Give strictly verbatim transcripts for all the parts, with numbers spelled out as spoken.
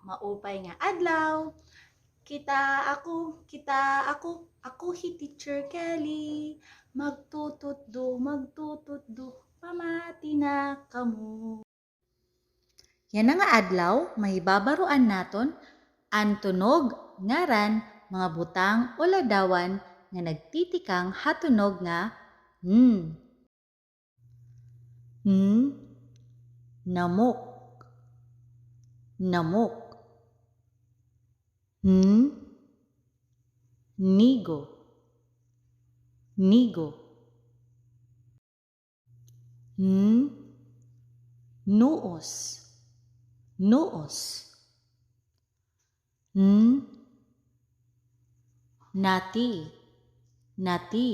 Maupay nga adlaw. Kita ako, kita ako, ako hi Teacher Kelly. Magtututdo, magtututdo, pamati na kamo. Yana nga adlaw, mahibabaroan naton an tunog, ngaran, mga butang o ladawan nga nagtitikang ha tunog nga n. N, namok, namok. N, nigo, nigo. N, nuos, nuos. N, nati, nati.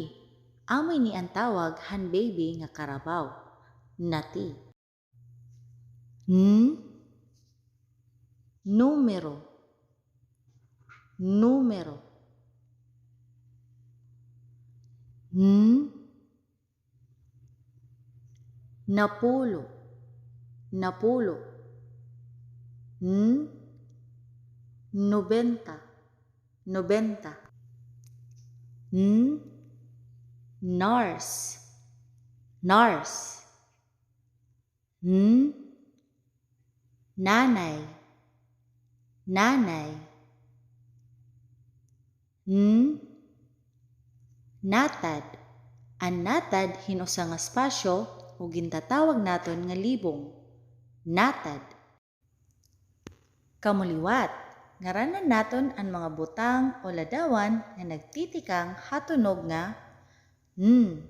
Amo ini an tawag han baby nga karabaw. Nati. N, numero, numero. N, napulo, napulo. N, nobenta, nobenta. N, nurse, nurse. N, nanay, nanay. N, natad. An natad hin usa nga espasyo o gintatawag naton nga libong. Natad. Kamo liwat, ngaranan naton an mga butang o ladawan nga nagtitikang ha tunog nga n.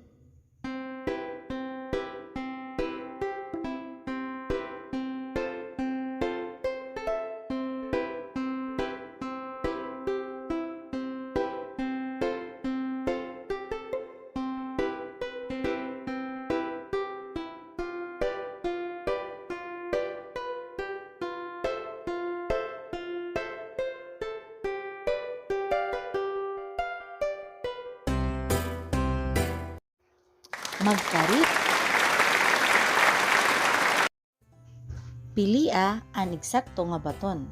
Magkarit. Pilia an eksakto nga baton.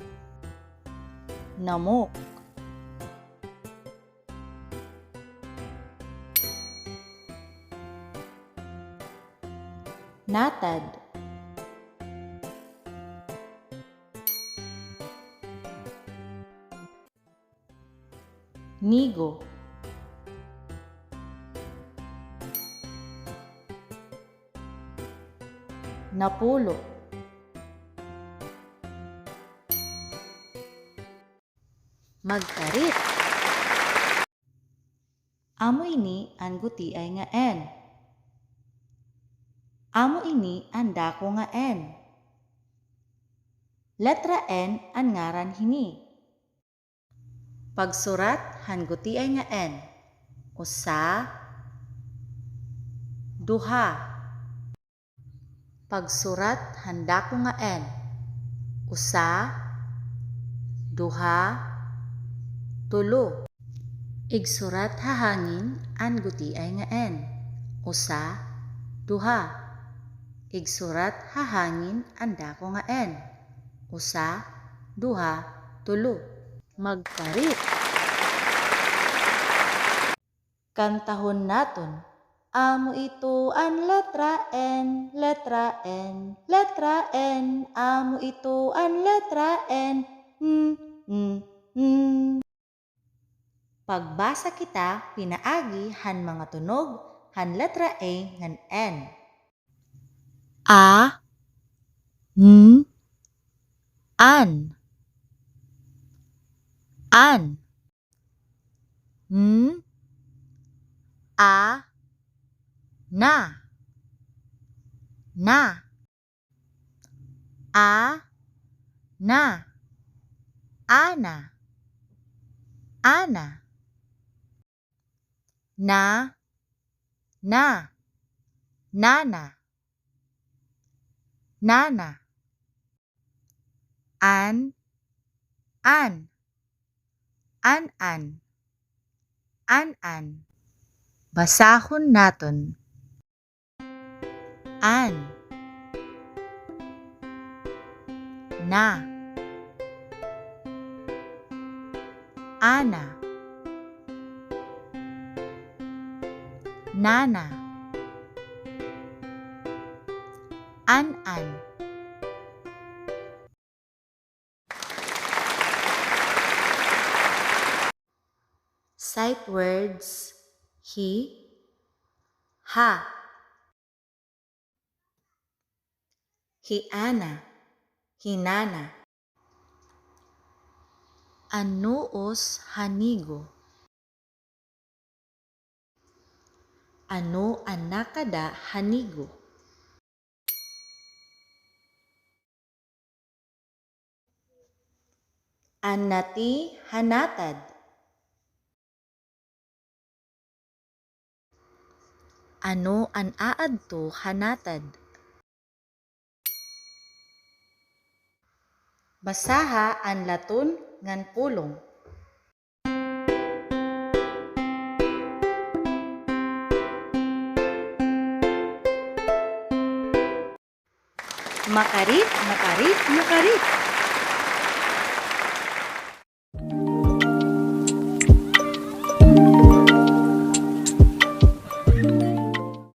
Namok. Natad. Nigo. Napulo. Magkarit. Amo ini an gutiay nga N. Amo ini an dako nga N. Letra N an ngaran hini. Pagsurat han gutiay nga N. Usa, duha. Pagsurat han dako nga N. Usa, duha, tulo. Igsurat ha hangin an gutiay nga N. Usa, duha. Igsurat ha hangin an dako nga N. Usa, duha, tulo. Magkarit. Kantahon naton. Amo ito an letra N, letra N, letra N. Amo ito an letra N. N, n, n. Pagbasa kita pinaagi han mga tunog han letra A ngan N. A, n, an. An. N, a, na. Na. A, na. Ana. Ana. Na, na. Nana. Nana. An, an. An-an. An-an. Basahon naton. An. Na. Ana. Nana. An-an. Sight words, hi, ha. Hi Ana, hi Nana. An nuos ha nigo. Ano an nakada ha nigo? An nati ha natad. Ano an aadto ha natad? Basaha an laton ngan pulong. Makarit, makarit, makarit.